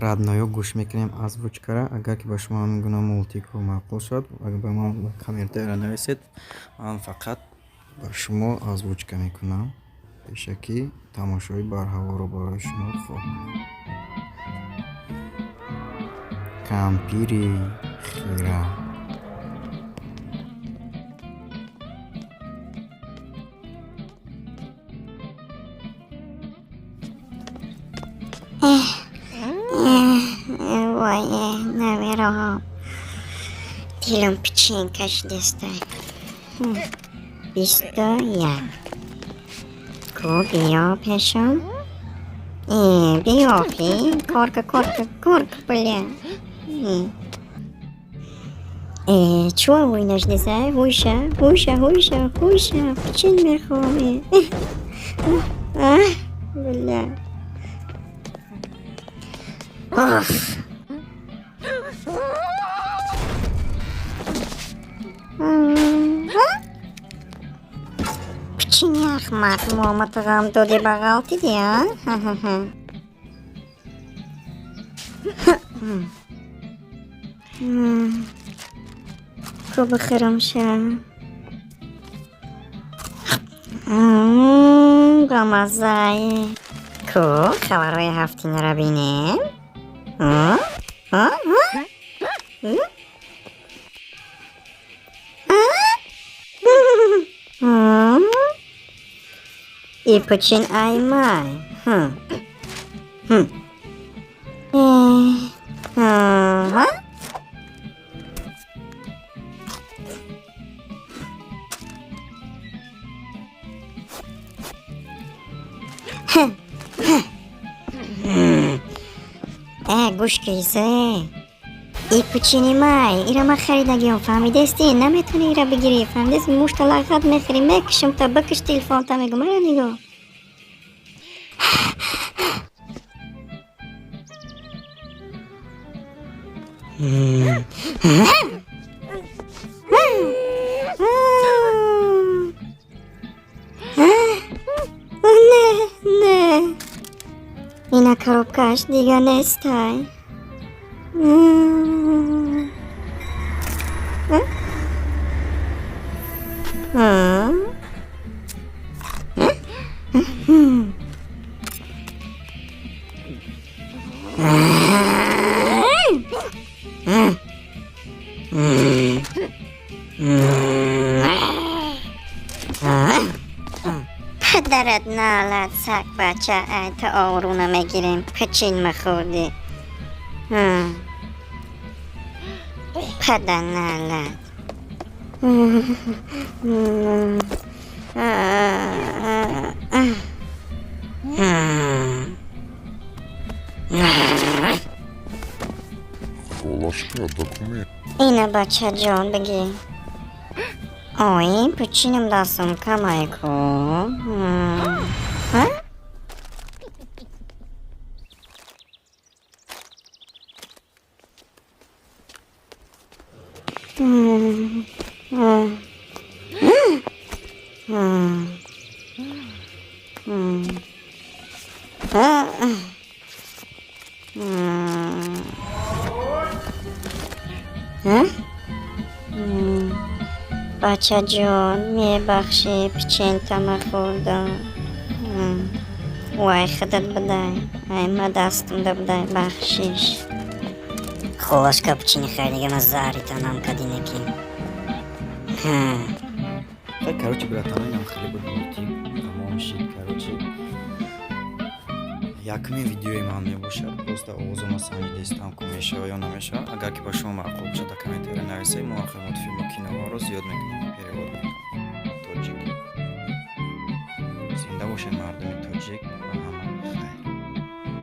Родной ё гӯш мекунем озвучка ра. Агар ки ба шумо ҳамин гуна мультик ҳо маъқул шавад, ба ман комментария нависед, ман фақат ба шумо озвучка мекунам. Пешакӣ тамошои барҳаворо барои шумо хоҳам. Кампири хира. Вой, намероҳам, дилам пичин кашидестай. 21 ку, биё пешам. Биё, пи корка, корка, корка, бля. Чуа ҳуй нашдесай? Ҳуйша, ҳуйша, ҳуйша, ҳуйша, пичин мехоҳам. Бля. Оф. Пичини ахмақ, момата ғам доди, ба ғалтиди, а? Ку, бихӯрам ша. Бамаззае. Ку, хабарҳои ҳафтинаро бинем. А? А? А? А? И пучин аймай. Хм. Хм. Ага. Хм. Гӯш кисе. И пучини май, ира ма харидагиём, фаҳмидести? Наметавонӣ ира бигирӣ, фаҳмидести? Мушта лағат мехӯрӣ, мекушам та, бикиш телефонта, мегӯм, ара нигоҳ. Не, не. Ина коробка ш дига нестай. М. А? А? Падарат налат, саг бача, ай та обрӯ намегирем, пичин махӯрдӣ. Падар налат. Холашка, документ. Ина, бачаҷон, бигӣ. Ой, пичинам дастам камайку. А? М, м. М. М. А. М. А? М. Бачаҷон, мебахшӣ, пичентама хӯрдам. Вай, худат бидай, ай ма дастамда бидай, бахшиш. Холашка, пичини харидагама заҳританам кадинеки. Так, короче, братан, инам хеле буд мультик. Тамом шид, короче. Якуми видеои ман мебошад. Просто овозама санҷидестам, ку мешава ё намешава. Агар ки ба шумо маъқул бошад, дар комментария нависед, мо охир мультфилму киноҳоро зиёд мекунем, перевод мекунем. Тоҷик. Зинда бошед, мардуми тоҷик.